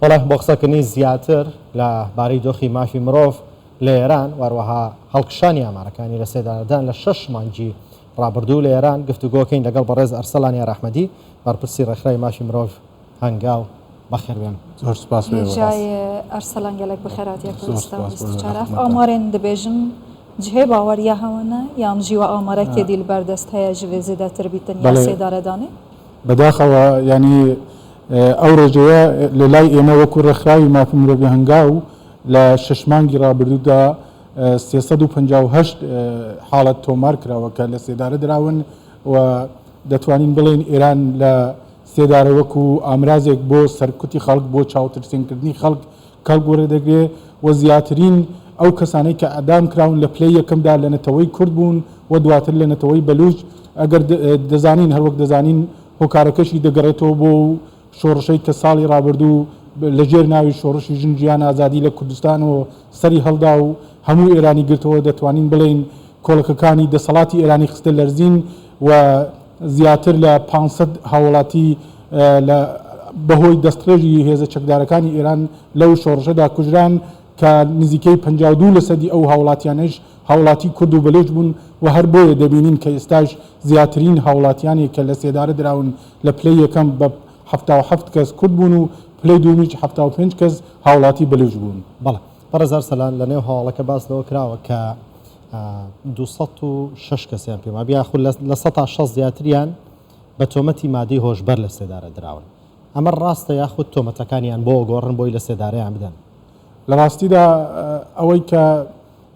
بەڵێ بۆ قسەکردنی زیاتر لە بارەی دۆخی مافی مرۆڤ لە ئێران و هەروەها هەڵکشانی ئامارەکانی لەسێدارەدان لە شەش مانگی ڕابردوو لە ئێران گفتوگۆکەین لەگەڵ بەڕێز ئەرسەلان یارئەحمەدی بەرپرسی ڕێکخراوی مافی مرۆڤ هەنگاو. بەخێربێن. زۆر سپاس بۆ ئێوە. هێژای ئەرسەلان گەلەک بخێراتیە زۆر کوردستان سپاس بۆ ئێوە 24 لە ئەف خزمەتتان. ئامارێن دبێژن جهێ باوەریە هەوەنە یان ژی وە ئامارەکێ دی لبەر دەست هەیە ژ ڤێ زێدەتر بیتن یا بەڵێ سێدارەدانێ؟ بەداخەوە یانی ئەو ڕێژەیە لە لای ئێمە وەکوو ڕێکخراوی مافی مرۆڤی هەنگاو لە شەش مانگی ڕابردوودا 358 حاڵەت تۆمار کراوە کە لە سێدارە دراون و دەتوانین بڵێین ئێران لە سێدارە وەکو ئامرازێک بۆ سەرکوتی خەڵک، بۆ چاوترسێنکردنی خەڵک کەڵک وەردەگرێ و زیاترین ئەو کەسانەی کە ئیعدام کراون لە پلەی یەکەمدا لە نەتەوەی کورد بوون و دواتر لە نەتەوەی بەلووچ، ئەگەر دەزانین هەروەک دەزانین هۆکارەکەشی دەگەڕێتەوە بۆ و شۆڕشەی کە ساڵی ڕابردوو لە ژێر ناوی شۆڕشی ژن ژیان ئازادی لە کوردستانەوە سەری هەڵدا و هەموو ئێرانی گرتەوە دەتوانین بڵێین کۆڵەکەکانی دەسەڵاتی ئێرانی خستە لەرزین و زیاتر لە 500 هاوڵاتی لە بەهۆی دەستڕێژی هێزە چەکدارەکانی ئێران لەو شۆڕشەدا کوژران کە نزیکەی 52 لەسەدی ئەو هاوڵاتیانەش هاوڵاتی کورد و بەلوچ بوون و هەر بۆیە دەبینین کە ئێستاش زیاترین هاوڵاتیانێک کە لە سێدارە دراون لە پلەی یەکەم بە 77 کەس کورد بوون و پلەی دووەمیش 75 کەس هاوڵاتی بەلوچ بوون. بەڵێ بەڕێز ئەرسەلان، لە نێو هەواڵەکە باس لەوە کراوە کە 206 کەسیان پێم وابێ یاخود 60% زیاتریان بە تۆمەتی مادەی هۆشبەر لە سێدارە دراون. ئەمە ڕاستە یاخود تۆمەتەکانیان بۆ گۆڕن بۆی لە سێدارەیان بدەن؟ لە ڕاستیدا ئەوەی کە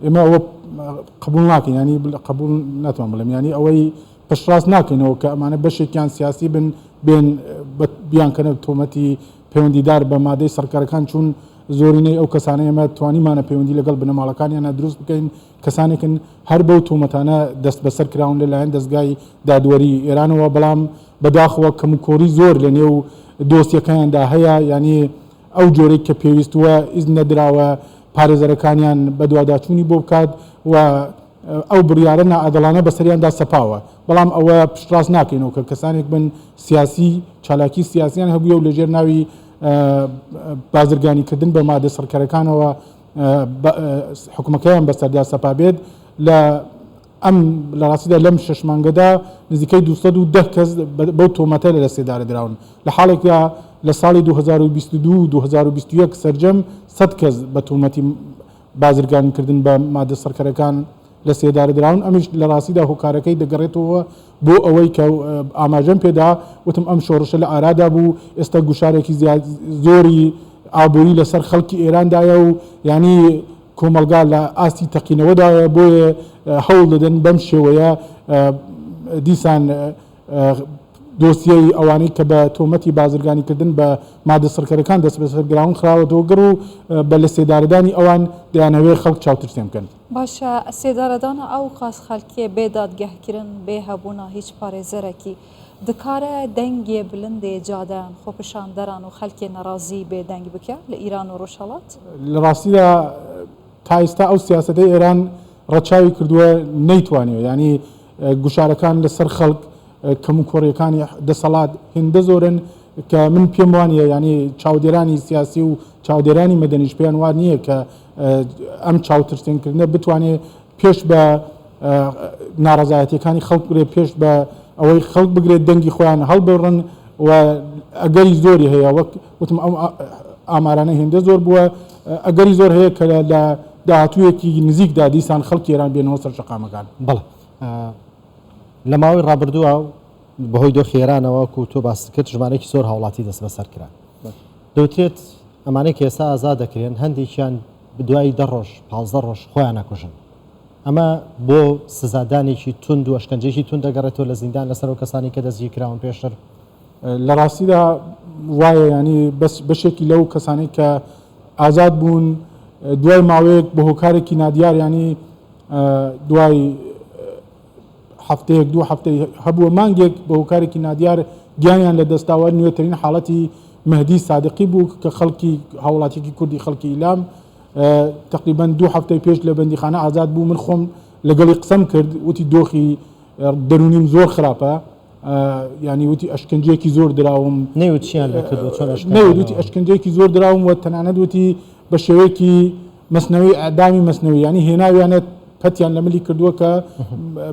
ئێمە ئەوە قبول ناکەین، ینی قبول ناتوان بڵێم، ینی ئەوەی پشتڕاست ناکەینەوە کە ئەمانە بەشێکیان سیاسی بن بێن بیانکەنە تۆمەتی پەیوەندیدار بە مادەی سڕکەرەکان، چون زۆرینەی ئەو کەسانە ئێمە توانیمانە پەیوەندی لەگەڵ بنەماڵەکانیانە دروست بکەین، کەسانێکن هەر بەو تۆمەتانە دەست بەسەر کراون لەلایەن دەزگای دادوەری ئێرانەوە، بەڵام بەداخەوە کەموکۆڕی زۆر لە نێو دۆسیەکەیاندا هەیە، یعنی ئەو جۆرەی کە پێویستووە ئیزن نەدراوە پارێزەرەکانیان بەدواداچوونی بۆ بکات و ئەو بڕیارە نائادڵانە بەسەریاندا سەپاوە، بەڵام ئەوە پشتڕاست ناکەینەوە کە کەسانێک بن سیاسی چالاکی سیاسیان هەبووە و لەژێر ناوی بازرگانیکردن بە مادە سڕکەرەکانەوە حکومەکەیان بەسەردا سەپابێت. لە ئەم لە ڕاستیدا لەم شەش مانگەدا نزیکەی 210 کەس بەو تۆمەتە لە سێدارە دراون، لە حاڵێکدا لە ساڵی 2022 و 2021 سەرجەم 100 کەس بە تۆمەتی بازرگانیکردن بە مادە سڕکەرەکان لە سێدارە دراون. ئەمیش لە ڕاستیدا هۆکارەکەی دەگەڕێتەوە بۆ ئەوەی کە ئاماژەم پێدا وتم ئەم شۆڕشە لە ئارادا بوو، ئێستا گوشارێکی زۆری ئابووری لەسەر خەڵکی ئێراندایە و یعنی کۆمەڵگا لە ئاستی تەقینەوەدایە، بۆیە هەوڵ دەدەن بەم شێوەیە دیسان دۆسیەی ئەوانەی کە بە تۆمەتی بازرگانیکردن بە مادە سڕکەرەکان دەستبەسەرکراون خراوەتەوە گڕ و بە لەسێدارەدانی ئەوان دەیانهەوێت خەڵک چاوترسێن بکەن. باشە سێدارەدانا ئەو قاس خەلکێ بێ دادگەهکرن بێ هەبوونا هیچ پارێزەرەکی دکارە دەنگێ بلندێ جادەیان خۆپیشاندەران و خەلکێ نەرازی بێ دەنگ بکە لە ئیران و ڕۆژهەڵات؟ لە ڕاستیدا تا ئیستا ئەو سیاسەتەی ئێران ڕەچاوی کردووە نەیتوانیوە، یانی گوشارەکان لەسەر خەڵک کەموکۆڕیەکانی دەسەڵات هێندە زۆرن کە من پێم وانە ینی چاودێرانی سیاسی و چاودێرانی مەدەنیش پێیان وان نییە کە ئەم چاوترسێنکردنە بتوانێت پێش بە ناڕەزایەتیەکانی خەڵک بگرێت، پێش بە ئەوەی خەڵک بگرێت دەنگی خۆیان هەڵبڕن و ئەگەری زۆری هەیە وەک وتم ئەو ئامارانە هێندە زۆر بووە ئەگەری زۆر هەیە کە لە داهاتوویەکی نزیکدا دیسان خەڵکی ئێران بێنەوە سەر شەقامەکان. بەڵێ لە ماوەی ڕابردووە بەهۆی دۆخی ئێرانەوە وەکو تۆ باست کرد ژمارەیەکی زۆر هاوڵاتی دەستبەسەر کران. دەوترێت ئەمانەی کە ئێستا ئازاد دەکرێن هەندێکیان دوای 10 ڕۆژ 15 ڕۆژ خۆیان ئەکوژن. ئەمە بۆ سزادانێکی توند و ئەشکەنجەیەکی توند دەگەڕێتەوە لە زیندان لەسەر ئەو کەسانەی کە دەستگیرکراون پێشتر؟ لە ڕاستیدا وایە، یانی بەس بەشێکی لەو کەسانەی کە ئازاد بوون دوای ماوەیەک بە هۆکارێکی نادیار ینی دوای هەفتەیەک دوو هەفتەی هەبووە مانگێک بە هۆکارێکی نادیار گیانیان لە دەستاوە. نوێترین حاڵەتی مەهدی سادقی بوو کە خەڵکی هاوڵاتیکی کوردی خەڵکی ئیلام تقریبا دوو هەفتەی پێش لە بەندیخانە ئازاد بوو. من خۆم لەگەڵی قسەم کرد، وتی دۆخی دەرونیم زۆر خراپە. یانی وتی ئەشکەنجەیەکی زۆر دراوم. نەیوت چیان لێ کردووە چۆن ئەشکەنجە نەیوت وتی ئەشکەنجەیەکی زۆر دراوم و تەنانەت وتی بە شێوەیەکی مەسنەوی ئەعدامی مەسنەوی یانی هێناویانە پەتیان لە ملی کردووە کە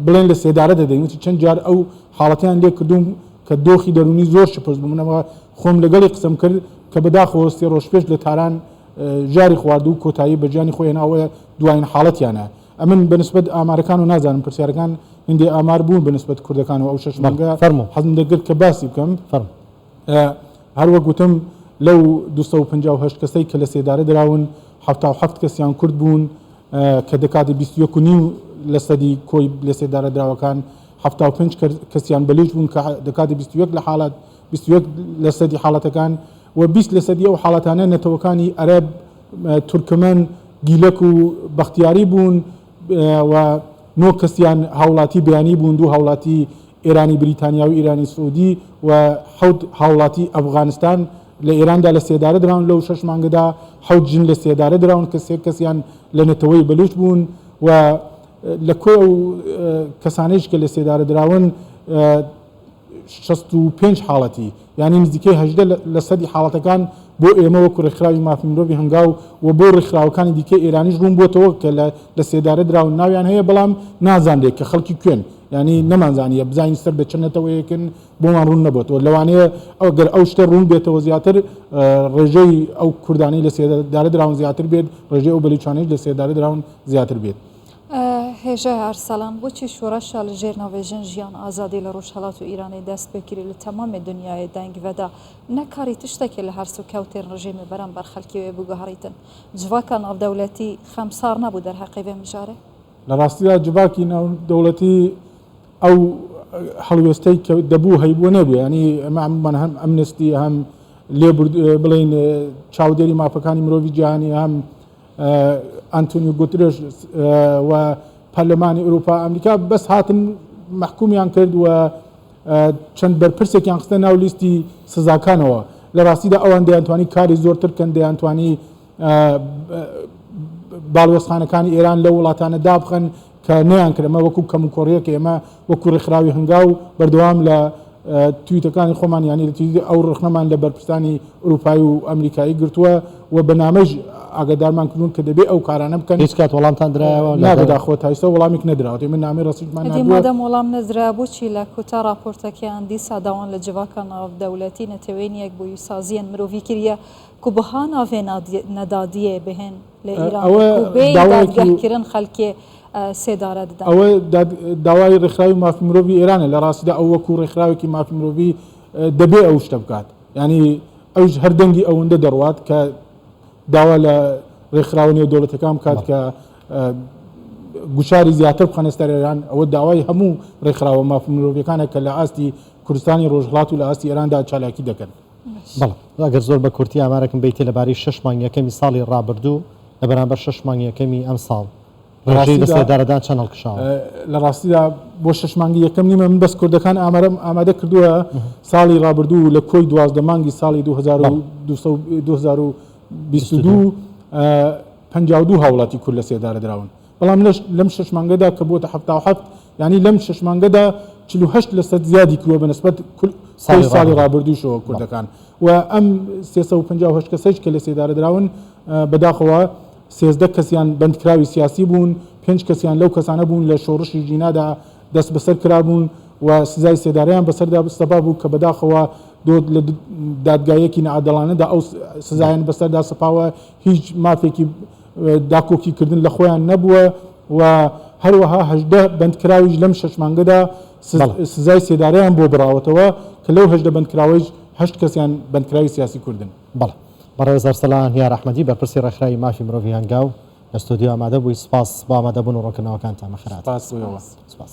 بڵێن لە سێدارە دەدەین وتی چەند جار ئەو حاڵەتیان لێ کردووم کە دۆخی دەروونی زۆر شپرز بوو منەوە خۆم لەگەڵی قسەم کرد کە بەداخەوە سێ ڕۆژ پێش لە تاران ژاری خوارد و کۆتایی بە ژیانی خۆی هێناوە دوایین حاڵەتیانە ئەمن بە نسبەت ئامارەکان و نازانم پرسیارەکان هندێ ئامار بوون بە نسبەت کوردەکان و ئەو شەش مانگە فەرموو. حەزم دەکرد کە باسی بکەم. فەرموو. هەر وەک وتم لەو 258 کەسەی کە لە سێدارە دراون 77 کەسیان کورد بوون کە دەکاتە 21 و نیو لە سەدی کۆی لە سێدارە دراوەکان 75 کەسیان بەلوچ بوون کە دەکاتە 21 لە حاڵەت 21 لە سەدی حاڵەتەکان و 20 لە سەدی ئەو حاڵەتانە نەتەوەکانی عەرەب تورکمەن، گیلەک و بەختیاری بوون و نۆ کەسیان هاوڵاتی بیانی بوون، دوو هاوڵاتی ئێرانی بریتانیا و ئیرانی سعودی و حەوت هاوڵاتی ئەفغانستان لە ئێراندا لە سێدارە دراون. لەو شەش مانگەدا حەوت ژن لە سێدارە دراون کە سێ کەسیان لە نەتەوەی بەلوچ بوون و لە کۆی ئەو کەسانەیش کە لە سێدارە دراون 65 حاڵەتی یانی نزیکەی 18 لە سەدی حاڵەتەکان بۆ ئێمە وەکو ڕێکخراوی مافی مرۆڤی هەنگاو و بۆ ڕێکخراوەکانی دیکەی ئێرانیش ڕوون بۆتەوە کە لە سێدارە دراون ناویان هەیە بەڵام نازانرێت کە خەڵکی کوێن یانی نەمانزانیە بزانین سەر بە چ نەتەوەیەکن بۆمان ڕوون نەبۆتەوە لەوانەیە ئەگەر ئەو شتە ڕوون بێتەوە زیاتر ڕێژەی ئەو کوردانەی لە سێدارە دراون زیاتر بێت ڕێژەی ئەو بەلوچانەیش لە سێدارە دراون زیاتر بێت. هێژای ئەرسەلان، بۆچی شۆڕشە لە ژێر ناوێ ژن ژیان ئازادی لە ڕۆژهەڵات و ئیرانێ دەست پێ کری لە تەمامێ دنیایێ دەنگ ڤەدا، نەکاری تشتەکێ لە هەرس و کەوتێن ڕژێمێ بەرامبەر خەلکی وێ بگوهەڕیتن. جڤاکا ناودەولەتی خەمسار نەبوو دەرهەقێ ڤێ مژارێ؟ لە ڕاستیدا جڤاکی ناودەوڵەتی ئەو هەڵوێستەی کە دەبوو هەیبووە نەبوو، یانی ئێمە هەموومان هەم ئەمنستی هەم لێبورد بڵێین چاودێری مافەکانی مرۆڤی جیهانی هەم ئەنتۆنیۆ گوترێش و پەرلەمانی ئەوروپا ئەمریکا بەس هاتن مەحکومیان کرد و چەند بەرپرسێکیان خستە ناو لیستی سزاکانەوە لە ڕاستیدا ئەوان دەیانتوانی کاری زۆرتر کەن دەیانتوانی باڵیۆزخانەکانی ئێران لەو وڵاتانە دابخەن کە نەیانکرد ئەمە وەکو کەموکۆڕییەک ئێمە وەکو ڕێکخراوی هەنگاو بەردەوام لە تویتەکانی خۆمان یانی لە تویتی ئەو ڕەخنەمان لە بەرپرسانی ئەوروپایی و ئەمریکایی گرتووە و بە نامەیش ئاگادارمان کردوون کە دەبێ ئەو کارانە بکەن. هیچ کات وەڵامتان درایەوە؟ نا بەداخەوە تا ئیستا وەڵامێک نەدراوەتە ئێمە نامەی ڕەسمیشمان ئەدی ناردووە. مادام وەڵام نەدرا بۆچی لە کۆتا ڕاپۆرتەکەیان دیسا داوان لە جڤاکا ناودەولەتی نەتەوەیên یەکبووی و سازیێن مروڤی کریە کو بها ناڤێ نەدادیێ بهێن لە ئیرانێ ئەوە کو بێی داوایەکی دادگەهکرن خەلکێ سێدارە ددەن. ئەوە داوای ڕێکخراوی مافی مرۆڤی ئێرانە لە ڕاستیدا ئەو وەکوو ڕێکخراوێکی مافی مرۆڤی دەبێ ئەو شتە بکات یانی ئەویش هەر دەنگی ئەوەندە دەڕوات کە داوا لە ڕێکخراوە نێودەوڵەتەکان بکات کە گوشاری زیاتر بخەنە سەر ئێران ئەوە داوای هەموو ڕێکخراوە مافی مرۆڤەکانە کە لە ئاستی کوردستانی ڕۆژهەڵات و لە ئاستی ئێراندا چالاکی دەکەن. بەڵێ ئەگەر زۆر بە کورتی ئامارێکم بەیتێ لەبارەی شەش مانگ یەکەمی ساڵی ڕابردوو لە بەرامبەر شەش مانگ یەکەمی ئەمساڵ ڕێژەی لەسێدارەدان چەند هەڵکشاوە؟ لە ڕاستیدا بۆ شەش مانگی یەکەم نیمە من بەس کوردەکان ئامارم ئامادە کردووە ساڵی ڕابردوو لە کۆی 12 مانگی ساڵی 2022 52 هاوڵاتی کورد لە سێدارە دراون بەڵام لەم شەش مانگەدا کە بۆتە 77 یعنی لەم شەش مانگەدا 48 لەسەد زیادی کردووە بە نسبەت ساڵی ساڵی ڕابردووشەوە کوردەکان و ئەم 358 کەسەیش کە لە سێدارە دراون بەداخەوە 13 کەسیان بەندکراوی سیاسی بوون، پێنج کەسیان لەو کەسانە بوون لە شۆڕشی ژینادا دەستبەسەر کرابوون و سزای سێدارەیان بەسەردا سەپابوو کە بەداخەوە دۆ لە دادگایەکی نەعادڵانەدا ئەو سزایان بەسەردا سەپاوە، هیچ مافێکی داکۆکی کردن لە خۆیان نەبووە و هەروەها 18 بەندکراویش لەم شەش مانگەدا سزای سێدارەیان بۆ بڕاوەتەوە کە لەو 18 بەندکراوەیش هەشت کەسیان بەندکراوی سیاسی کوردن. بەڵێ. بەڕێز ئەرسەلان یار ئەحمەدی بەرپرسی ڕێکخراوی مافی مرۆڤی هەنگاو لە ستۆدیۆ ئامادە بووی، سپاس بۆ ئامادەبوون و ڕوونکردنەوەکانتان. بەخێرهاتن. سپاس بۆ ئێوە. سپاس.